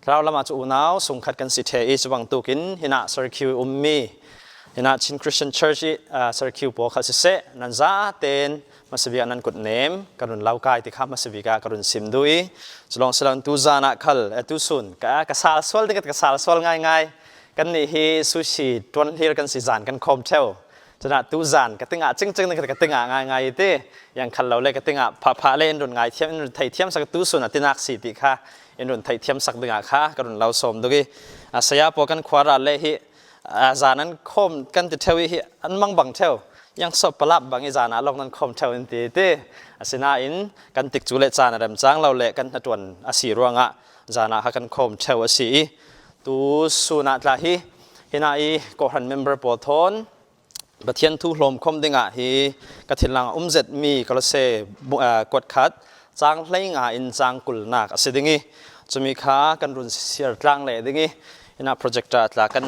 Thlarau lam ah cu unau sungkhat kan si the i cu bangtukin hinah Syracuse ummi hinah Chin Christian Church i Syracuse pawl kha siseh nan za tein hmasabik ah nan kut nem ka run lau kai ti kha hmasabik ah ka run sim duh i culong siloin tu zan ah khal tu sun ka ka sal sual ding ka sal sual ngai ngai kan nih hi sushi tuan hlir kan si zan kan khom theo cuna tu zan ka tingah cing cing ka tingah ngai ngai ti yang khal lo le ka tingah pha pha le in run ngai thiam in run thei thiam sak tu sun atinak si ti kha in run thei thiam sak dingah kha ka run lo som dugi saya po kan khwara le hi zan an khom kan ti theo hi an mang bang theo yang so palap bang i zan ah long nan khom theo in ti ti asinain kan tik chu le caan rem chang lo le kan hna asi ruangah zan ah kha kan khom theo asi i tu sunah tla hi hina i kawhran member pawl thawn Pathian thu hlawm khom dingah hi ka thinlang umzet mi Kolose kuat khat chang hlei nga in chang kulnak a si ding i cumi kha kan run siar tlang le ding i ina projector tla kan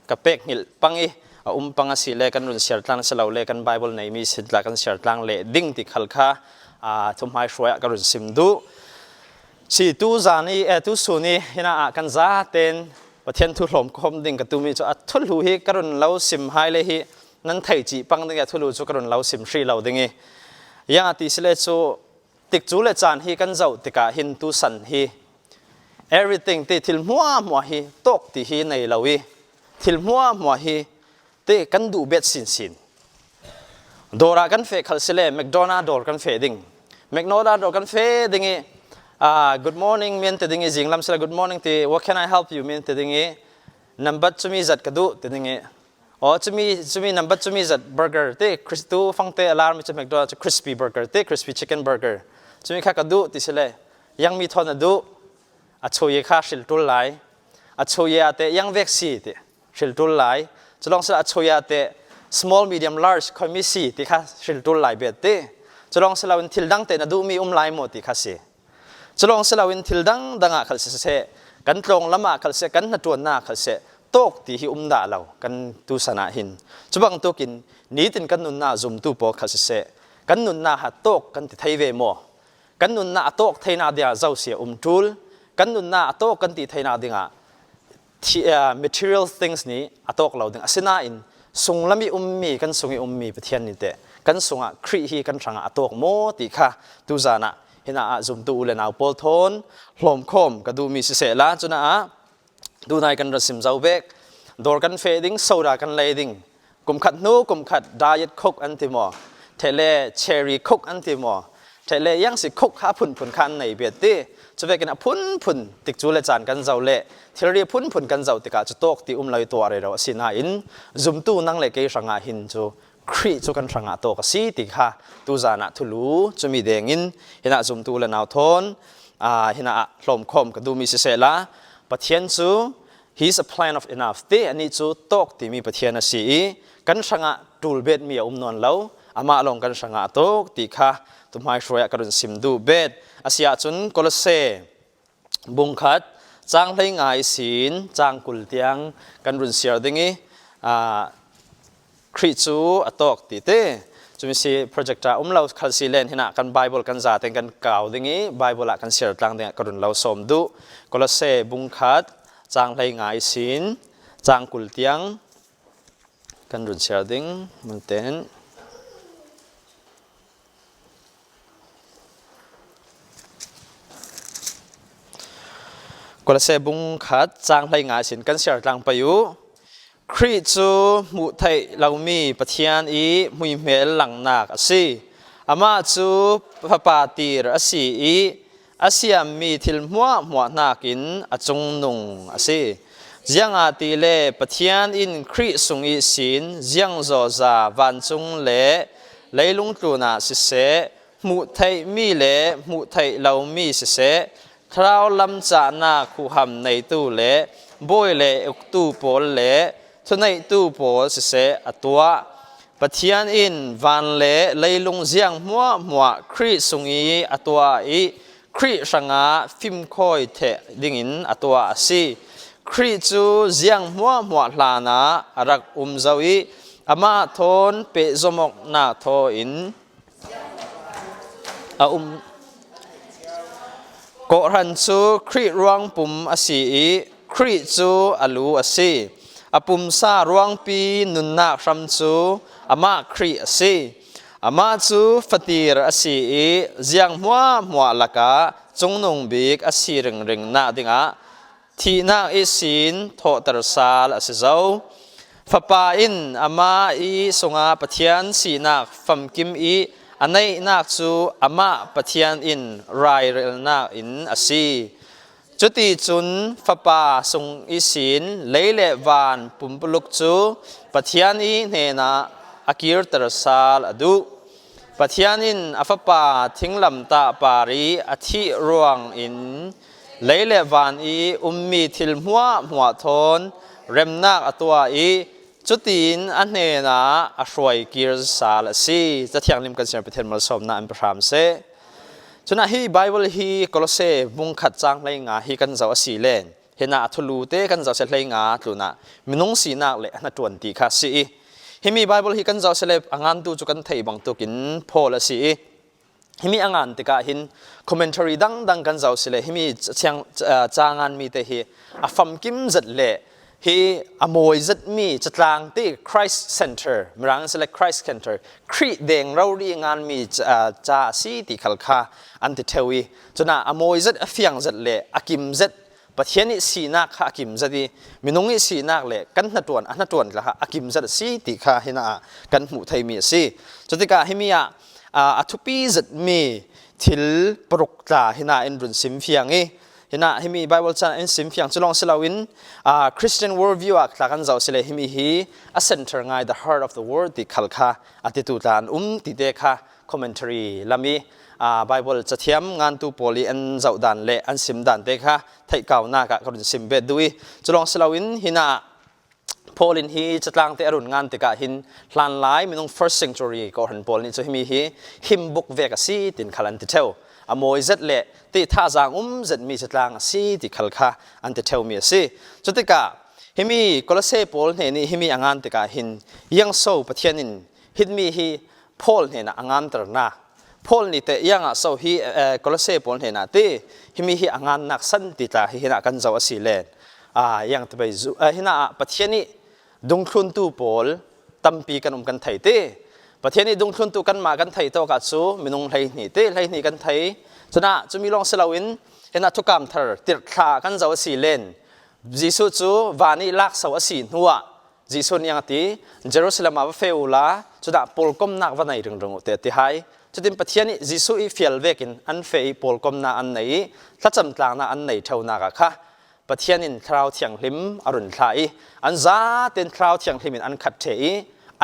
ka pek ngil pang i a um pang a si le kan run siar tlang si lo le kan bible nei mi sin tla kan siar tlang le ding ti khal kha a thumhai hruai ka run sim du Si tu zan i tu sun i hina ah kan za ten Pathian thu hlawm khom ding ka tumi cu a thulhu hi ka run lo sim hai le hi nan thei chi pang ding a thulu cu ka run lo sim hri lo ding i yang ti sile cu tik cu le caan hi kan zoh tikah hin tu san hi everything ti thil hmua hmua hi tok ti hi nei lo i thil hmua hmua hi te kan duh bet sin sin Dawr ah kan fe khal sile McDonald dawr kan fe ding. McDonald dawr kan fe ding i good morning men te ding i zinglam sile good morning ti what can I help you men te ding i number chumi zat ka duh te ding i o chumi chumi number chumi zat burger te tu fangte alarm chu McDonald chu crispy burger te crispy chicken burger chumi kha ka duh ti sile yang mi thon a duh a choye kha hril tul lai a choye ate yang vek si ti hril tul lai culong sila a choya te small medium large khoimi si ti kha hril tul lai bet ti culong silo in thil dang te na duhmi um lai maw ti kha si culong silo in thil dang dang ah khal si se kan tlong lam ah khal se kan hna na khal se tok ti hi um dah lo kan tu sana hin chubang tukin nitin kan nun na zum tu po khal si se kan nun na ha tok kan ti thei ve mo kan nun na atok theina dia zau sia um tul kan nun na atok kan ti theina dingah material things nih a tawk lo ding asinain sunglam i ummi kan sung i ummi Pathian nih teh kan sungah Khrih hi kan hrangah a tawk maw ti kha tuzan ah hina ah zumtu u le nau pawl thawn hlawm khawm ka duhmi siseh la cuna ah tunai kan ra sim zau bek dawr kan fe ding soda kan lei ding kum khat hnu kum khat diet coke an ti maw thele cherry coke an ti maw thele yang si coke kha phun phun khan nei bet ti chuve kin a phun phun tik chu le chan kan zo le thilri phun phun kan zo tikah chu tok ti um loi to re ro asina in zumtu nang le ke hranga hin chu Khrih chu kan hranga to ka si ti kha tu zana thulu chumi deng in hina zumtu le nau thon a hina hlom khom ka du mi si se la Pathian chu He is a plan of enough ti ani cu tawk timi Pathian a si i kan hrangah ṭul bet mi a um nawn lo amah lawng kan hrangah a tuk ti kha tumhmai hruai ah ka run sim duh bet a si ahcun Kolose bungkhat caang hlei ngai sin caang 20 tiang kan run siar ding i Khrih cu a tawk ti te cumi si projector um lo khal si len hina kan Bible kan za ten kan kau ding i Bible ah kan share tlang ding ah ka run lo som duh Kolose bungkhat caang hlei ngai sin caang 20 tiang kan run share ding mun ten Kolose bung khat caang hlei nga sin kan share tlang pai u. Khrih cu hmuh theih lomi Pathian i muihmel langhnak a si. Amah cu fapa tir a si i a siammi thil hmuahhmuah nakin a cungnung a si. Ziangah ti le Pathian in Khrih sung i sin ziangzawza vancung le leilung tlun ah siseh, hmuh theihmi le hmuh theih lomi siseh, thlarau lam cahnak huham neitu le bawi le uktu pawl le thuneihtu pawl siseh a tuah. Pathian in van le leilung ziang hmuahhmuah Khrih sung i a tuah i Khrih hrangah fimkhawi theh dingin a tuah a si. Khrih cu ziang hmuahhmuah hlan ah a rak um zau i amah thawn pehzawmawknak thaw in a um. Kawhhran cu Khrih ruangpum a si i Khrih cu a lu a si. A pumsa ruangpi nunnak hram cu amah Khrih a si. Amah cu fatir a si i ziang hmuahhmuah lakah cungnung bik a si ringring nak dingah thihnak i sin thawhter sal a si zau. Fapa in amah i sungah Pathian sinak famkim i a neihnak cu amah Pathian in rairelnak in a si. Cuti cun Fapa sung i sin lei le van pumpuluk cu Pathian i hnenah a kirter sal a duh. Pathian in a Fapa thinglamtah par i a thih ruang in Lei le van i ummi thil hmuahhmuah thawn remnak a tuah i cutin a hnenah a hruai kir sal a si. Cathiang lim kan sian Pathian malsawmnak an pe hram seh. Cun hi Bible hi Kolose bung khat cang 15 hi kan zoh a si len. Hina a thulu te kan zoh se 15 tluna minung sinak le hna tuan ti kha si i himi Bible hi kan zoh sele a ngantu cu kan thei bangtukin Paul a si i Himi a ngan tikah hin commentary dangdang kan zoh sile himi chiang ca mi te hi a famkim zat le hi a mawi zatmi catlang ti Christ Center mirang sile Christ Center Khrih deng rori ngan mi ca si ti khal kha an ti theu i cuna a mawi zat a fiang zat le a kim zat Pathian i sinak kha a kim zat i minung i sinak le kan hnatuan a hnatuan kha a kim zat a si ti kha hina ah kan hmuh theimi a si. Cutikah himi ah a thupi zatmi thil paruk tla hina in run sim fiang i hina himi Bible chan in sim fiang cu lawng si loin Christian worldview ah tla kan zoh sile himi hi a center ngai the heart of the world ti khal kha a titu tla an um ti te kha commentary lam i Bible cathiam ngantu pawl i an zoh dan le an sim dan te kha theih kaunak ah ka run sim bet duh i culong si loin hina Paul in hi catlang te a run ngan tikah hin hlan lai minung first century kawhran pawl nih cu himi hi him book vek a si tin khal an ti theu a mawi zet le ti thazaang um zet mi catlang a si ti khal kha an ti theu mi a si cutikah himi Kolose pawl hne nih himi a ngan tikah hin yangso Pathian in hitmi hi Paul hnenah a nganternak Paul nih teh iang ah so hi Kolose pawl hnenah ti himi hi a ngannak san ti tla hi hinah kan zoh a si len a iang te bei zu hina ah Pathian nih dungthluntu pawl tampi kan um kan thei ti Pathian nih dungthluntu kanmah kan thei tawk ah cu minung 12 te 12 kan thei cuna cumi lawng si loin hina thukam thar tirhthla kan zoh a si len Jesuh cu van i lakso a si hnuah Jesuh nih a ti, Jerusalem ah va fe u la, cudah pawlkomnak va nei ringring u te ti hai. Cutin Pathian nih Jesuh i fial vekin an fe i pawlkomnak an nei i thlacam tlangnak an nei ṭheonak ah kha Pathian in Thlarau Thianghlim a run thlah i an zaten Thlarau Thianghlim in an khat ṭhe i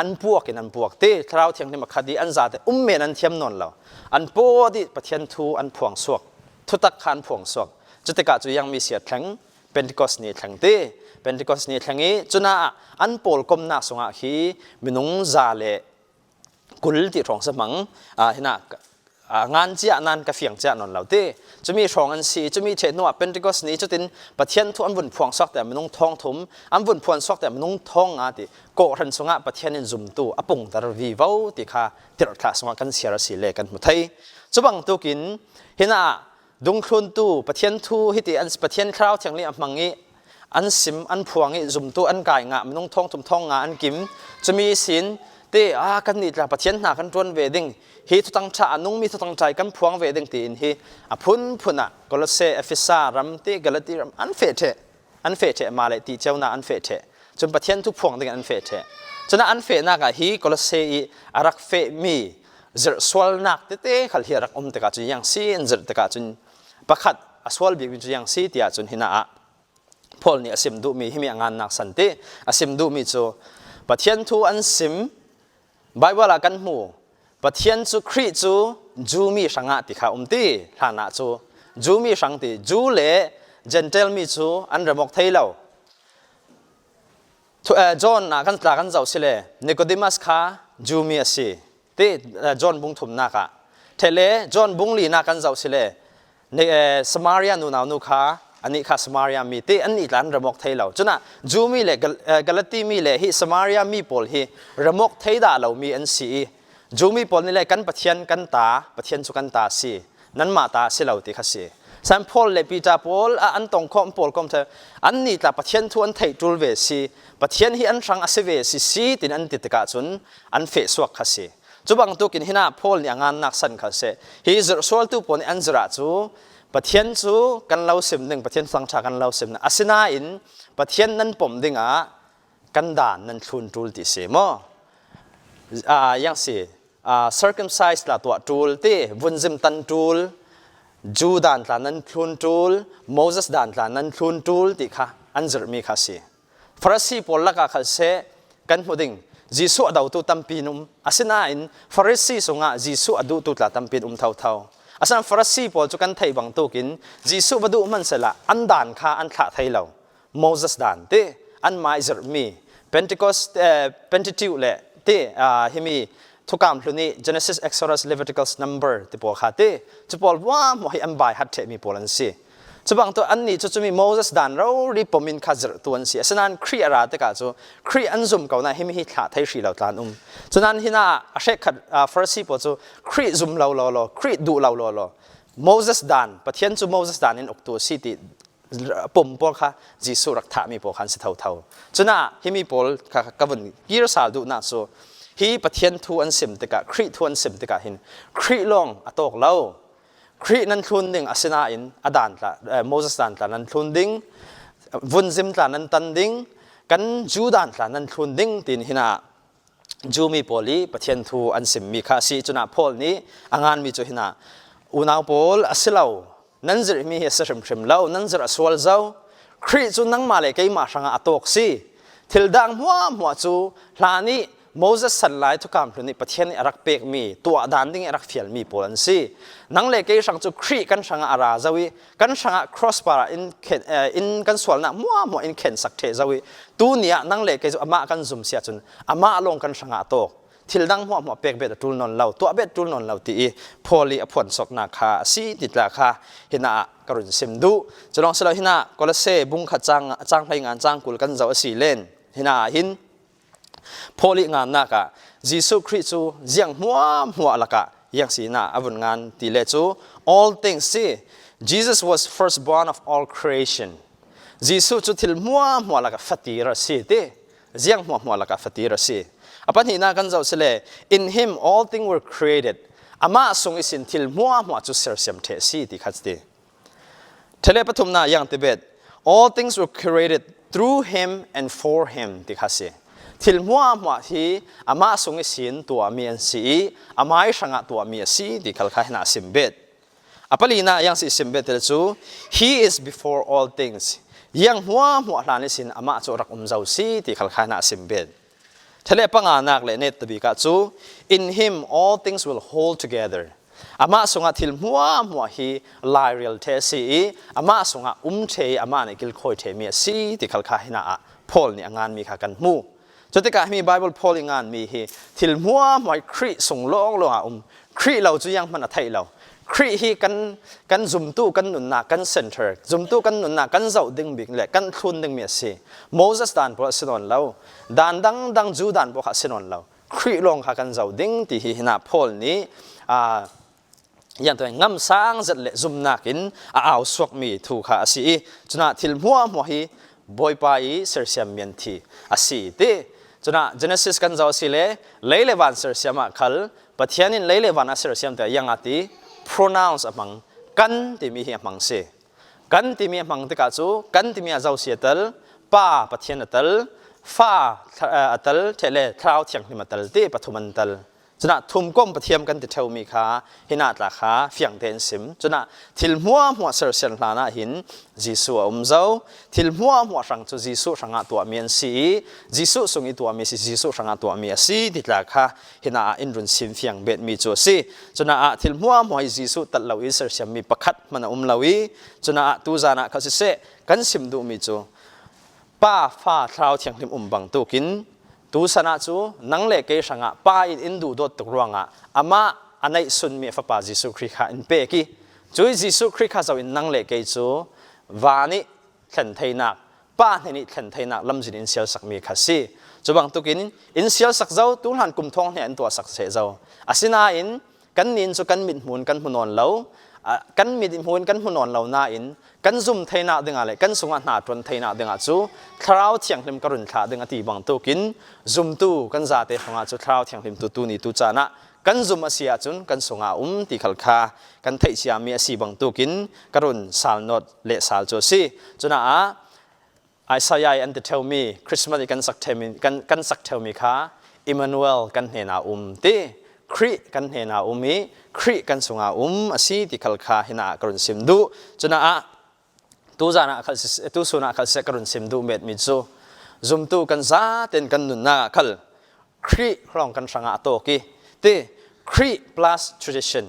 an puak in an puak te Thlarau Thianghlim a khat i an zate um men an thiam nawn lo an paw dih Pathian thu an phuang suak thutak kha an phuang suak cutikah cu yang mi sia thleng Pentecost ni thleng ti Pentecost ni thleng i cuna ah an pawl komnak sungah khi minung 120 ti hrawng sa hmang hina ngan cia nan ka fiang cia non lo ti cumi hrawng an si cumi the hnuah Pentecost ni cutin Pathian thu an vun phuang sok te minung 3,000 an vun phuan sok te minung 5,000 ti kawhhran sungah Pathian in zumtu a pungter vi vo ti kha tirhthla sungah kan siar asi le kan hmu thei cubang tukin hina dungthluntu Pathian thu hiti an Pathian thlarau thiangli a hmang i an sim an phuang i zumtu an kai nga minung 3,000 50 an kim cumi sin te a kan nih tla Pathian hna kan tuan ve ding hi thutang tha a nungmi thutang ṭai kan phuang ve ding tiin hi a phun phun ah Kolose Efesa ram te Galati ram an fe the an fe the ma le ti ceuna an fe the cun Pathian thu phuang ding an fe the cuna an fe nak ah hi Kolose i a rak fe mi zirh sualnak tete khal hi a rak um tikah cun yang si an zirh tikah cun pakhat a sual bik cu yang si tiah cun hina ah Paul nih a sim duhmi himi a ngannak san ti a sim duhmi cu Pathian thu an sim Bible ah kan hmu Pathian cu Khrih cu Jew mi hrangah ti kha um ti hlan ah cu Jew mi hrang ti Jew le Gentile mi cu an remok thei lo John ah kan tla kan zoh sile Nicodemus kha Jew mi a si ti John bung thumnak ah thele John bung linak kan zoh sile Samaria nunau nu kha anih kha Samaria mi ti an nih tla an ramok thei lo cuna Jew mi le Galati mi le hi Samaria mi pawl hi ramok thei dah lo mi an si i Jew mi pawl nih le kan Pathian kan ta Pathian cu kan ta si nanmah ta si lo ti kha si. San Paul le Peter pawl an tong khom pawl kom the an ni tla Pathian thu an theih tul ve si Pathian hi an hrang a si ve si si tin an ti tikah cun an feh suak kha si. Cu bantukin hina Paul nih a ngannak san kha si. Hi sualtu pawl nih an zirah cu Pathian cu kan lo sim ding, Pathian thangṭha kan lo sim ding. Asinain Pathian nan pom dingah kan dan nan thlun ṭul ti si maw? Yang si circumcise la tuah ṭul ti, vunzim tan ṭul, Jew dan tla nan thlun ṭul, Moses dan tla nan thlun ṭul ti kha an zirhmi kha si. Farasi pawl lakah khan seh kan hmu ding Jesuh a dotu tampi in um. Asinain Farasi sungah Jesuh a duhtu tla tampi in um thotho. Asinain Farasi pawl cu kan theih bangtukin Jesuh va duh hmanhsehla an dan kha an thlah thei lo. Moses dan ti an mah i zirhmi Pentecost Pentateuch le ti himi thukam hlun i Genesis, Exodus, Leviticus, Number ti pawl kha ti cu pawl hmuahhmuah hi an bai hat ṭhehmi pawl an si. Cu bang tu annih cu cumi Moses dan rori pom in kha zirhtu an si. Asinain Khrih a ra tikah cu Khrih an zum ko na himi hi thlah thei hri lo tlan um. Cunan hina a hrekhat Farasi pawl cu Khrih zum lo law law Khrih duh lo law law Moses dan Pathian cu Moses dan in uktu a si ti pom pawl kha Jesuh rak thahmi pawl kha an si thotho. Cuna himi pawl kha ka vun kir sal duhnak cu hi Pathian thu an sim tikah Khrih thu an sim tikah hin Khrih lawng a tawk lo. Khrih nan thlun ding asinain a dan tla Moses dan tla nan thlun ding vunzim tla nan tan ding kan Jew dan tla nan thlun ding tin hina Jewmi pawl i Pathian thu an simmi kha a si cunah Paul nih a nganmi cu hina unau pawl a si lo nan zirhmi hi a si hrimhrim lo nan zirh a sual zo Khrih cu nangmah le keimah hrangah a tawk si thil dang hmuahhmuah cu hlan i Moses san lai thukam hlun nih Pathian nih a rak pekmi tuah dan ding i a rak fialmi pawl an si. Nang le kei hrang cu Khrih kan hrangah a ra zo i kan hrangah crossbar ah in, in kan sualnak muahmuah in khen sak ṭheh zo i tu ni ah nang le kei cu amah kan zum si ahcun amah lawng kan hrangah a tawk. Thil dang hmuahhmuah pek bet a ṭul nawn lo, tuah bet ṭul nawn lo ti i Paul i a phuan soknak kha a si ti tla kha hina ah ka run sim duh. Culong silo hina Kolose bung kha cang cang hlei ngan cang kul kan zoh a si len. Hina ah hin Paul i ngannak ah Jesuh Khrih cu ziang hmuahhmuah lakah iang sinah a vun ngan ti le cu all things si Jesus was firstborn of all creation. Jesuh cu thil hmuahhmuah lakah fatir a si ti. Ziang hmuahhmuah lakah fatir a si. A pahnihnak kan zoh sile in him all things were created. Amah sung isin thil hmuahhmuah cu sersiam ṭheh si ti kha ti. Thele pathumnak yang tibet all things were created through him and for him ti kha si. Thil hmuahhmuah hi amah sung i sin tuahmi an si i amai hrangah tuahmi a si ti khal kha hina sim bet. A palina yang si sim bet cu he is before all things. Yang hmuahhmuah hlan i sin amah cu rak um zau si ti khal kha hina sim bet. Thele panganak le net tabik ah cu in him all things will hold together. Amah sungah thil hmuahhmuah hi lairel the a si i amah sungah um the i amah nih kilkhawi the mi a si ti khal kha hina ah Paul nih a nganmi kha kan hmu. Cutikah mi Bible Paul i nganmi hi thil hmuahhmuah hi Khrih sung lawnglawng ah um. Khrih lo cu yang hmanh a theih lo. Khrih hi kan kan zumtu kan nunnak kan center zumtu kan nunnak kan zoh ding bik le kan thlun dingmi a si. Moses dan pawl a si nawn lo. Dan dangdang Jew dan pawl kha a si nawn lo. Khrih lawng kha kan zoh ding ti hi hina Paul nih yan to ngam sang zet le zumnak in a au suakmi thu kha a si i cuna thil hmuahhmuah hi Bawipa i sersiam mian thi a si ti cuna Genesis kan zoh si le lei le van sersiam ah khal Pathian in lei le van a sersiam te yang ati pronounce a hmang kan timi hi a hmang si Kan timi a hmang tikah cu kan timi ah zosi a tel, Pa Pathian a tel, Fa a tel, le Thlarau Thianghlim a tel ti pathum an tel. Cunah thumkom Pathian kan ti ṭheumi kha hinah tla kha fiang tein sim. Cunah thil hmuahhmuah sersian hlan ah hin Jesuh a um zo. Thil hmuahhmuah hrang cu Jesuh hrangah tuahmi an si i Jesuh sung i tuahmi si Jesuh hrangah tuahmi a si ti tla kha hina ah in run sim fiang betmi cu a si. Cuna ah thil hmuahhmuah hi Jesuh tat lo i sersiammi pakhat hmanh a um lo i cuna ah tuzan ah kha siseh kan sim duhmi cu Pa fa Thlarau Thianghlim um bang tukin tusan ah cu nang le kei hrangah Pa in in duh dawt tuk ruangah amah a neih sunmi a fapa Jesuh Khrih kha in pek i cui Jesuh Khrih kha zo in nang le kei cu va nih thlen theinak pa hne nih thlen theinak lamzin in sial sakmi kha si. Cu bantukin in sial sak zo tu hlan kum thong hne an tuah sak se zo. Asinain kan nin cu kan mit hmun kan hmu nawn lo. Kan mit hmu in kan hmu nawn lo nain kan zum theinak dingah le kan sungah hna ṭuan theinak dingah cu Thlarau Thianghlim ka run thlah ding a ti bangtukin zumtu kan zate hrangah cu Thlarau Thianghlim tu tu ni tu caan ah kan zum a si ahcun kan sungah um ti khal kha kan theih ciami a si bangtukin ka run sal nawt le sal cu a si. Cunaah Isaiah i an ti ṭheumi Christmas i kan sak ṭheumi kan, kan sak ṭheumi kha Emmanuel kan hnen ah um ti Khrih kan hnen ah um i Khrih kan sungah um a si ti khal kha hina ah ka run sim duh. Cunaah tuzan ah khal tusun ah khal seh ka run sim duh met mi cu zumtu kan zaten kan nunnak ah khal Khrih hlawng kan hrangah a tawk i ti Khrih plus tradition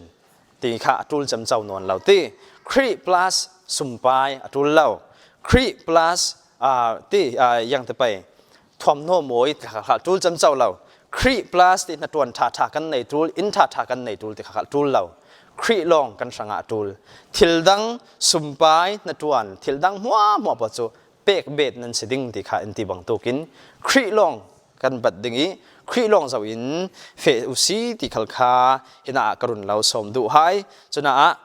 ti kha a ṭul camco nawn lo ti Khrih plus sumpai a ṭul lo Khrih plus ti yang te pei thuamhnaw mawi ti kha ṭul camco lo Khrih plus ti na ṭuan ṭha ṭha kan nei ṭul inn ṭha ṭha kan nei ṭul ti kha ṭul lo Khrih lawng kan hrangah a ṭul thil dang sumpai na ṭuan thil dang hmuah hmuah paoh cu pek bet nan si ding ti kha in ti bangtukin Khrih lawng kan bat ding i Khrih lawng zo in fe usi ti khal kha hina ah ka run lo som duh hai cuna ah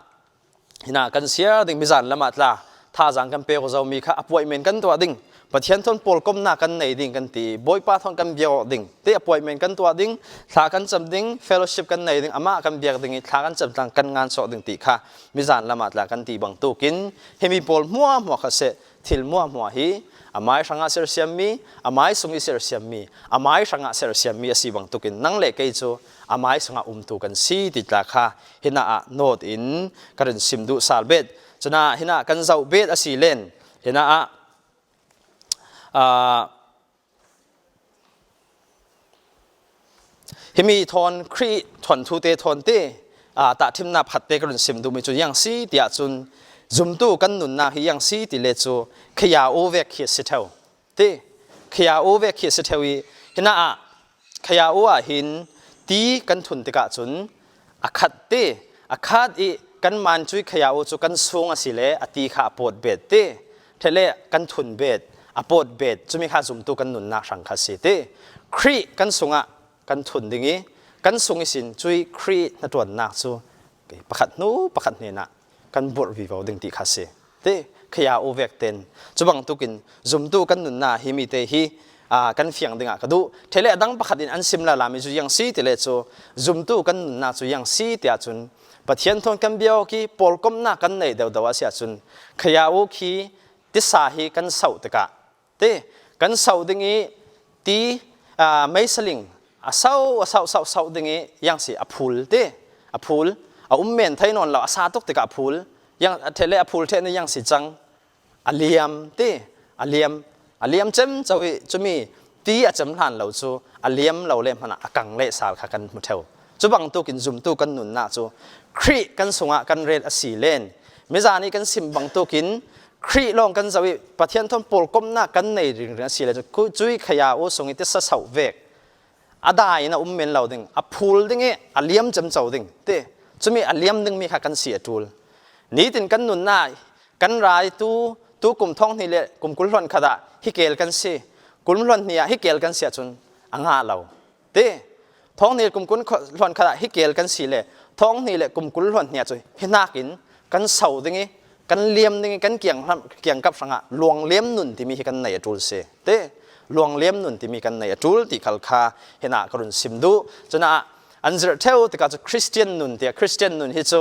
hina kan siar ding mizan lama tla thazang kan pek zo mi kha appointment kan tuah ding Pathian thon pawl komna kan nei ding kan ti Bawipa thon kan biak ding te appointment kan tuah ding thla kan cam ding fellowship kan nei ding ama kan biak ding i thla kan cam tlang kan ngan sok ding ti kha mizan lama tla kan ti bang tukin himi pawl hmua hmua kha se thil muahmuah hi amai hrangah sersiammi amai sung i sersiammi amai hrangah sersiammi a si bangtukin nang le kei cu amai sungah umtu kan si ti tla kha hina ah note in ka rin sim duh sal bet cuna hina kan zoh bet a si len hina ah Himi thawn Khrih thawnthu te thawn te tahthimnak pakhat te ka run sim duhmi cu yang si tiah cun zumtu kan nunnak hi yang si ti le cu khaya u vek khi si theo ti khaya u vek khi si theo i hina ah khaya u ah hin ti kan thun tikah cun a khat ti a khat i kan man cui khaya u cu kan sung a si le a ti kha a pawt bet ti thele kan thun bet a pawt bet cumi kha zumtu kan nunnak hrang kha si ti Khrih kan sungah kan thun ding i kan sung i sin cui Khrih hnaṭuannak cu pakhat hnu pakhat hnen ah kan burh vivo ding ti kha si ti khaya u vek ten cu bangtukin zumtu kan nunna hi mi te hi kan fiang dingah ka duh thele adang pakhat in an sim la lami cu yang si ti le cu zumtu kan nunna cu yang si tiah cun Pathian thawn kan bio khi pawlkomnak kan nei deuh deuh a si ahcun khaya u khi tisa hi kan soh tikah ti kan soh ding i ti meisaling a so a sau sau sau ding i yang si a phul ti a phul a um men thei nawn lo a sa tuk tikah a phul yang thele a phul the ni yang si cang a liam ti a liam a liam cem cho i cumi ti a cem hlan lo cu a liam lo le hmana a kang le sal kha kan hmu theo cu bangtukin zumtu kan nunnak cu Khrih kan sungah kan rel a si len mizan i kan sim bangtukin Khrih lawng kan zo i Pathian thon pawl komnak kan nei ring ring a si le cu cui khaya u sung i tisa sau vek a dai in a um men lo ding a phul ding i a liam cemco ding ti cumi a liam ding mi kha kan si a tul nitin kan nunnak kan rai tu tu kum thong hnih le kum kul hluan khat ah hi kel kan si kum hluan hnih ah hi kel kan si ahcun a nga lo ti thong hnih kum kul hluan khat ah hi kel kan si le thong hnih le kum kul hluan hnih ah cun hi nakin kan so ding i kan liam ding i kan kiang kiang kap hrangah luang liam nun timi hi kan nei a tul si te luang liam nun timi kan nei a tul ti khal kha hina ka run sim du cuna an zirh theo tikah cu Christian nun tiah Christian nun hi cu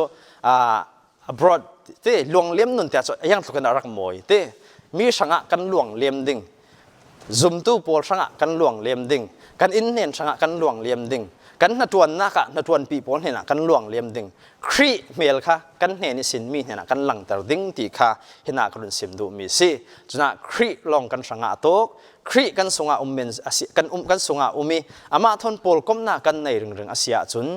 abroad te luang liam nun tiah cu ayang tlukin a rak mawi te mi hrangah kan luang liam ding zumtu pawl hrangah kan luang liam ding kan inn hnen hrangah kan luang liam ding kan hnatuannak ah hnatuanpi pawl hnen ah kan luang liam ding Khrih hmel kha kan hnen i sin mi hnen ah kan langter ding ti kha hina ka run sim duh mi si cuna Khrih lawng kan hrangah a tuk Khrih kan sungah um men asi kan um kan sungah um i amah thon pawl komna kan nei ringring a si ahcun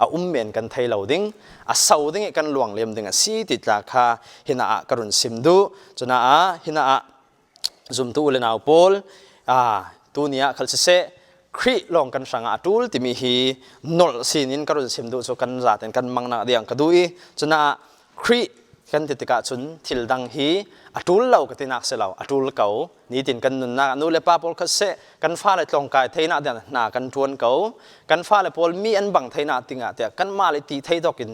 a um men kan thei lo ding a so ding i kan luang lem ding a si ti tla kha hina ah ka run sim duh cuna ah hina ah zumtu u le nau pawl tu ni ah khal siseh Khrih lawng kan hrangah a ṭul timi hi nolh sinin ka run sim duh cu kan zaten kan mang nak diang ka duh i cuna Khrih kan ti tikah cun thil dang hi a ṭul lo ka tinak si lo a ṭul ko nitin kan nunnak nu le pa pawl kha seh kan fale tlawngkai theina ding hna kan ṭuan ko kan fale pawl mi an bang theina tingah tiah kan mah le ti thei dok in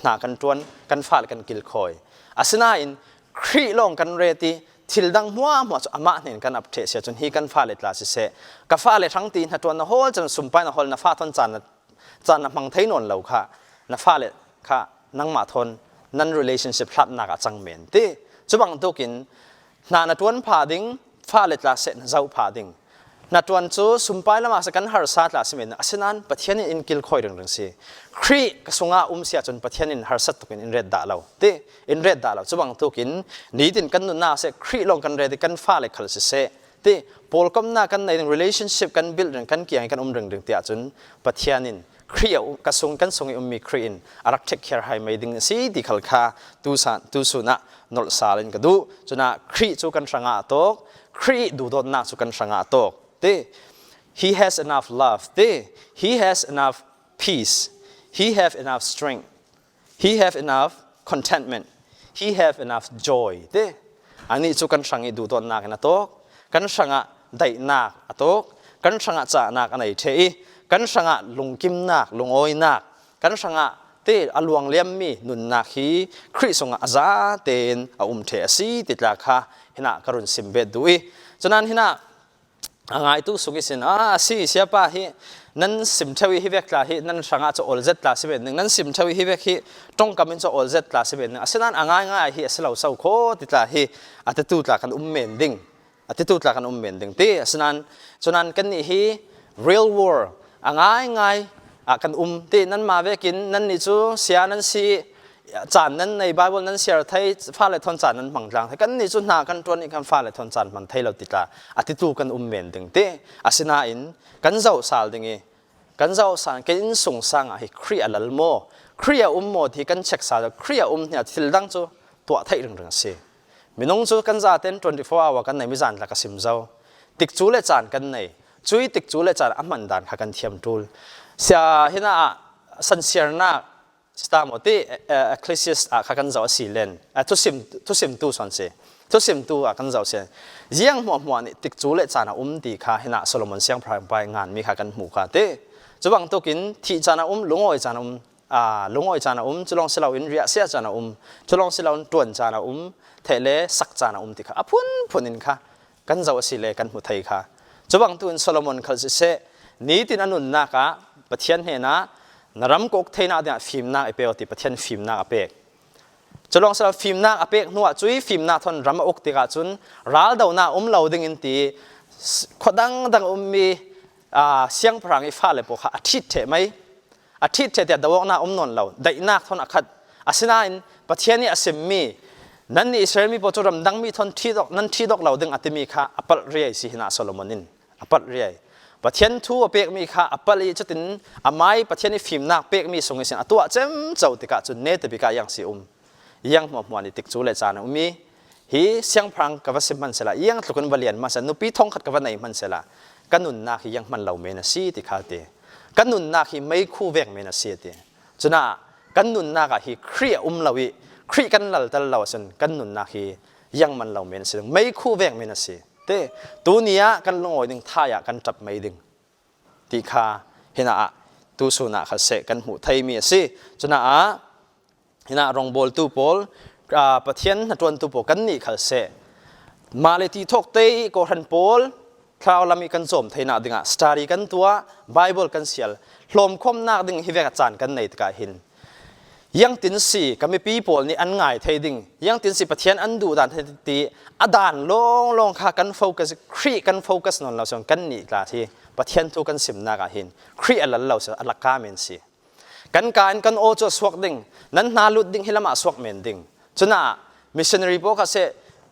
Hna kan ṭuan, kan fale kan kilkhawi. Asinain Khrih lawng kan ret i thil dang hmuahhmuah cu amah hnen kan ap ṭheh sia cun hi kan fale tla siseh, ka fale hrang ti hna ṭuan na hawl cun sumpai na hawl na fa thon caan na caan na hmang thei nawn lo kha na fale kha nangmah thawn nan relationship hlatnak ah cang men ti. Cu bantukin hna na ṭuan pha ding, fale tla seh na zoh pha ding. Na ṭuan cu sumpai lam ah kan harsa tla si men, asinain Pathian in in kil khoi ring ring si. Khrih ka sungah um si ahcun Pathian in harsat tuk in in ret dah lo ti, in ret dah lo. Cu bantukin nitin kan nunnak seh Khrih lawng kan ret i kan fale khal siseh ti pawlkomnak kan nei ding, relationship kan build ring, kan kiang i kan um ring ring ti ahcun Pathian in Khrih ka sung kan sung i ummi Khrih in a rak take care hai mei ding a si ti khal kha tu san tu sun ah nolh sal in ka duh. Cuna Khrih cu kan hrangah a tawk, Khrih duhdawtnak cu kan hrangah a tawk ti. He has enough love ti, he has enough peace, he have enough strength, he have enough contentment, he have enough joy ti. Anih cu kan hrang i duhdawtnak in a tawk, kan hrangah daihnak a tawk, kan hrangah cahnak a nei ṭhe i kan hrangah lungkimnak, lungawinak, kan hrangah te a luang liammi nunnak hi Khrih sungah a za tein a um ṭhe a si ti tla kha hinah ka run sim bet duh i cunan hinah a ngaitu sung i sin a si siapa hi nan sim theo i hi vek tla hi nan hrangah cu ol zet tla si ven ning, nan sim theo i hi vek hi tongkam in cu ol zet tla si ven ning, asinan a ngai ngai hi a si lo so kho ti tla hi a tetu tla kan um men ding, a tetu tla kan um men ding ti. Asinan cunan kan nih hi real world a ngai ngai ah kan um ti. Nan ma vekin nan nih cu sia nan si, caan nan nei, Bible nan share thei, fale thon caan nan hmang tlang thei. Kan nih cu hna kan tuan i kan fale thon caan hman thei lo ti tla a titu kan um men ding ti. Asinain kan zoh sal ding i kan zoh sal kan inn sung sang ah hi Khrih a lal maw, Khrih a um maw ti kan check sal. Khrih a um hnia thil dang cu tuah theih ring ring a si. Minung cu kan zaten 24 hour kan nei mi zan la ka sim zo tik cu le caan kan nei cui tik cu le caan a hman dan kha kan thiam tul sia. Hina ah sansiarnak Stam ti Ecclesiastes ah kha kan zoh a si len. Thusim thusimtu son si. Thusimtu ah kan zoh si. Ziang hmuah hmuah nih tik cu le caan a um ti kha hina Solomon siangpahrang pai ngan mi kha kan hmu kha ti. Cu bantukin thih caan a um, lungawi caan a um, lungawi caan a um, culong siloin riah sia caan a um, culong siloin tuan caan a um, the le sak caan a um ti kha a phunphun in kha kan zoh a si le kan hmu thei kha. Cu bangtu in Solomon khal siseh, nitin a nunnak ah Pathian hnenah na ram kok theihnak dingah fimnak i pe ti Pathian fimnak a pek. Culong sal fimnak a pek hnuah cui fimnak thon ram a uk tikah cun raldonak um lo ding in ti khuadang dang ummi siangpahrang i fale pawl kha a ṭhit ṭheh mei. A ṭhit ṭheh tiah doawknak um nawn lo, daihnak thon a khat. Asinain Pathian nih a simmi nan nih Israel mi pawl cu ramdang mi thon ṭhi dok nan ṭhi dok lo ding a timi kha a palh riai si hina Solomon in a palh riai. Pathian thu a pekmi kha a palh i cutin amai Pathian i fimnak pekmi sung in a tuah cemco tikah cun ne tebika yang si um yang hmuah hmuah ni tik cu le caan a um i hi siangpahrang ka va si hmanhsehla, iang tluk in va lian hmanhsehla, nupi thongkhat ka va nei hmanhsehla, ka nunnak hi iang hman lo men a si ti kha ti. Kan nunnak hi meikhu vek men a si ti. Cuna kan nunnak ah hi Khrih a um lo i Khrih kan lal tal lo ahcun kan nunnak hi iang man lo men a si, meikhu vek men a si te. Tuni ah kan lungawi ding, thai ah kan ṭap mei ding ti kha hina ah tusun ah kha seh kan hmuh theimi a si. Cuna ah Hinah rawngbawltu pawl, Pathian hnaṭuantu pawl kan nih khal seh. Mah le ti thawk te i kawhhran pawl thlarau lam i kan cawm theinak dingah study kan tuah, Bible kan sial, hlawmkhawmnak ding hi vek caan kan nei tikah hin yang tin si ka mipi pawl nih an ngai thei ding, yang tin si Pathian an duh dan thei ti a dan lawng lawng kha kan focus, Khrih kan focus non lo song kan nih tla hi Pathian thu kan simnak ah hin Khrih a lal lo se a laka men si. Kan ka in kan aw cu a suak ding, nan hna lut ding hi lam ah suak men ding. Cuna missionary pawl kha seh,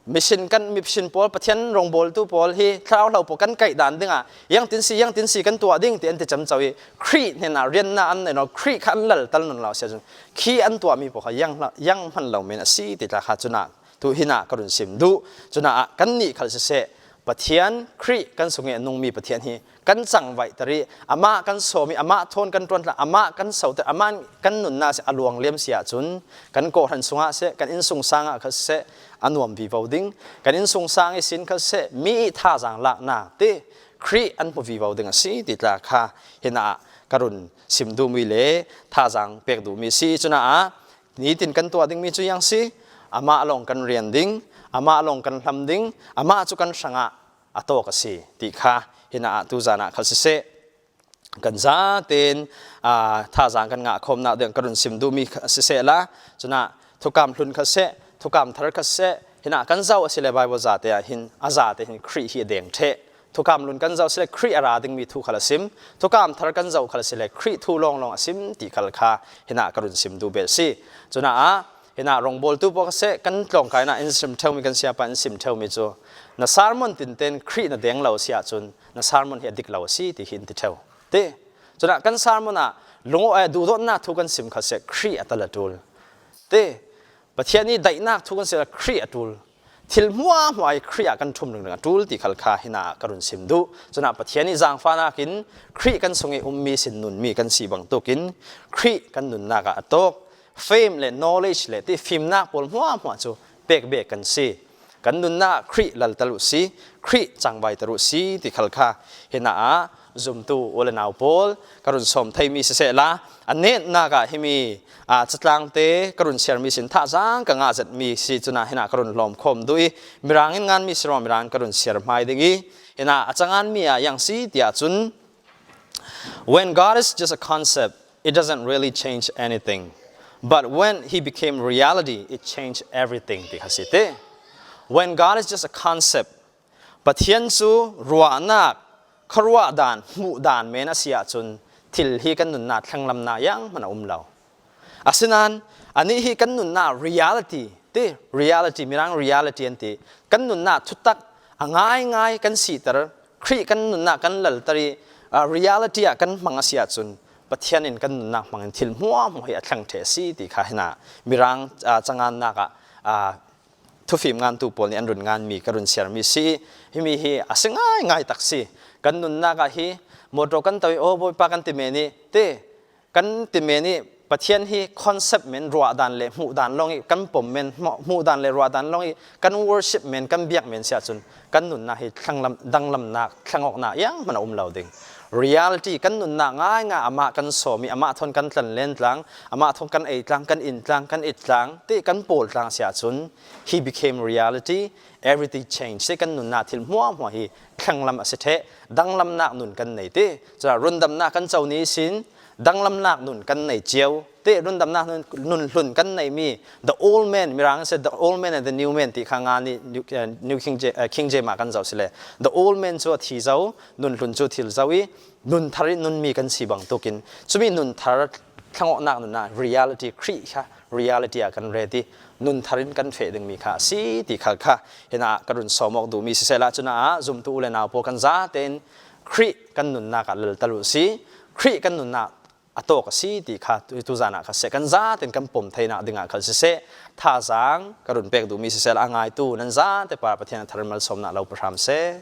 mission kan mission pawl, Pathian rawngbawltu pawl hi thlarau hlo pawl kan kaih dan ding ah yang tin si yang tin si kan tuah ding ti an ti cam cho i Khrih hnen ah rian na an nei no Khrih kha an lal tal nun lo sia cun khi an tuah mi pawl kha yang yang hman lo men a si ti tla kha cuna tu hina ka run sim duh. Cuna ah kan nih khal siseh, Pathian Khrih kan sung i a nungmi Pathian hi kan cang vaih tari, amah kan sawm i amah thawn kan tuan amah kan so te, amah kan nunnak si a luang liam si ahcun kan kawhhran sungah seh, kan innsung sang ah kha seh, a nuam vivo ding. Kan innsung sang i sin kha seh, mi i thazaang laknak ti Khrih an hmu vivo ding a si ti tla kha hina ah ka run sim duhmi le thazaang pek duhmi si. Cuna ah Nitin kan tuah dingmi cu yang si, amah lawng kan rian ding, amah lawng kan hlam ding, amah cu kan hrangah a tawk a si ti kha hina ah tuzan ah khal siseh kan zaten thazaang kan ngah khom nak ding ka run sim duhmi siseh la cuna thukam hlun kha seh thukam thar kha seh hina kan zau asile Bible za te ah hin a za te hin Khrih hi a deng the. Thukam lun kan zoh sile Khrih a ra dingmi thu khal a sim. Thukam thar kan zoh khal sile Khrih thu lawnglawng a sim ti khal kha hina ka run sim duh bel si. Cuna ah hina rongbawltu pawl seh kan tlawngkai na in sim theumi kan siapa in sim theumi cu na sermon tinten Khrih na deng lo si ahcun na sermon hi a dik lo si ti hi in ti theo. Ti cuna kan sermon ah lungo eh duhdawtnak thu kan sim kha se Khrih a tal a tul. Ti Pathian nih daihnak thu kan sim Khrih a tul. Thil hmuahhmuah i Khrih ah kan ṭhum ringring a ṭul ti khal kha hina ah ka run sim duh. Cunah Pathian i zaangfahnak in Khrih kan sung i ummi sin nunmi kan si bantukin Khrih kan nunnak ah a tawk. Fame le knowledge le ti fimnak pawl hmuahhmuah cu pek bek kan si. Kan nunnak ah Khrih laltal u si, Khrih cangvai ter u si ti khal kha hina ah zumtu u le nau pawl ka run sawm theimi siseh la a nennak ah himi catlang te ka run siarmi sin thazaang ka ngah zetmi si cuna hina ka run hlawm khawm duh i mirang in nganmi si rong mirang ka run siar hmai ding i hina a cangan mi ah yang si tiah cun, when God is just a concept, it doesn't really change anything, but when he became reality, it changed everything ti kha si te. When God is just a concept, Pathian cu ruahnak, khuaruah dan, hmuh dan men a si ahcun thil hi kan nunnak thlenglamnak yang hmanh a um lo. Asinain anih hi kan nunnak reality ti reality mirang reality an ti, kan nunnak thutak a ngaingai kan siter, Khrih kan nunnak kan lalter i reality ah kan hmang a si ahcun Pathian in kan nunnak hmang in thil hmuahhmuah hi a thleng ṭhe a si ti kha hina mirang cangannak ah thufim ngantu pawl nih an run nganmi ka run siarmi si. Himi hi a si ngaingai tak si. Kan nunnak ah hi motor kan toi o Bawipa kan ti men i te kan ti men i Pathian hi concept men, ruah dan le hmuh dan long i kan pom men, hmuh dan le ruah dan long i kan worship men, kan biak men sia cun kan nunnak hi thlanglam danglamnak thlangoknak yang hmanh a um lo ding. Reality kan nunnak ngai ngai amah kan sawm i amah thon kan tlan len tlang, amah thon kan ei tlang, kan in tlang, kan it tlang ti kan pawl tlang sia cun he became reality, everything change. Ti kan nunnak thil hmuah hmuah hi thlanglam a si the, danglamnak nun kan nei ti cura rundamnak kan co ni sin danglamnak nun kan nei cio te. Rundamnak nun hlun kan nei mi, the old man, mirang se the old man and the new man ti kha nga ni New King King James ah kan zoh sile the old man cu a thi zo, nun hlun cu thil zo i nun thar in nunmi kan si bangtukin cumi nun thar thlangawhnak nun ah reality Khrih kha reality ah kan ret i nun thar in kan feh dingmi kha a si ti khal kha hina ka run sawm awk duhmi siseh cuna ah zumtu u le nau pawl kan za tein Khrih kan nunnak ah lal tal u si, Khrih kan nunnak a tawk a si ti kha tuzan ah kha seh kan za ten kan pom theinak dingah khal siseh thazaang ka run pek duhmi siseh a ngaitu nan za te par Pathian thar malsawmnak lo pahram seh.